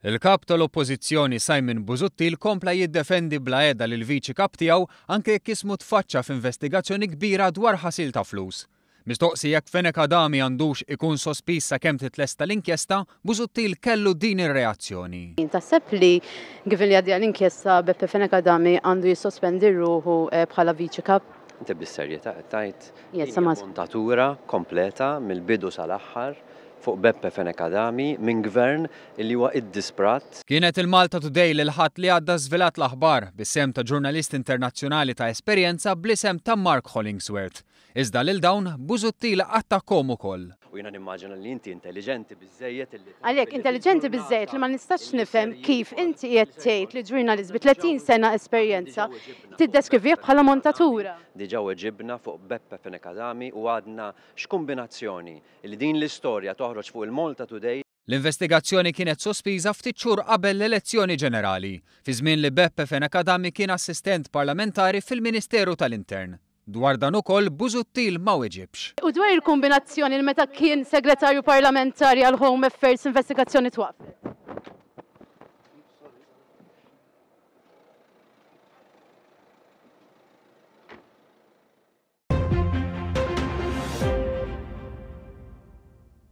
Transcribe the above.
Il-Kap tal-Oppożizzjoni Simon Busuttil kompla jiddefendi bla heda lill-Viċi Kap tiegħu anke jekk ismu tfaċċa f'investigazzjoni kbira dwar ħasil ta' flus. Mistoqsi jekk Fenech Adami għandux ikun sospiż sakemm titlesta l-inkjesta, Busuttil kellu din ir-reazzjoni. Taħseb li given li għaddejja l-inkjesta Beppe Fenech Adami għandu jissospendi ruħu bħala Viċi Kap? Inti bis-serjetà qed tgħid? Din hija montatura kompleta mill-bidu sal-aħħar fuq Beppe Fenech Adami minn gvern li huwa iddisprat. Kienet il-Malta Today li l-Ħadd li għadda żvelat l-aħbar, bis-sehem ta' ġurnalist internazzjonali ta' esperjenza bl-isem ta' Mark Hollingsworth. Iżda lil dawn, Busuttil attakkhom ukoll. U jiena nimmaġina li inti intelliġenti biżżejjed illi taf Għalhekk, intelliġenti biżżejjed li ma nistax nifhem kif inti qiegħed tgħid li ġurnalist bi 30 sena esperjenza tiddeskrivih bħala montatura. Diġà weġibna fuq Beppe Fenech Adami u għadna x'kumbinazzjoni li din l-istorja toħroġ fuq il-Malta Today. L-investigazzjoni kienet sospiża ftit xhur qabel l-elezzjoni ġenerali, fi żmien li Beppe Fenech Adami kien assistent parlamentari fil-Ministeru tal-Intern. Dwar dan ukoll Busuttil ma weġibx. U dwar il-kumbinazzjoni li meta kien segretarju parlamentari għall-Home Affairs investigazzjoni twaqqfet?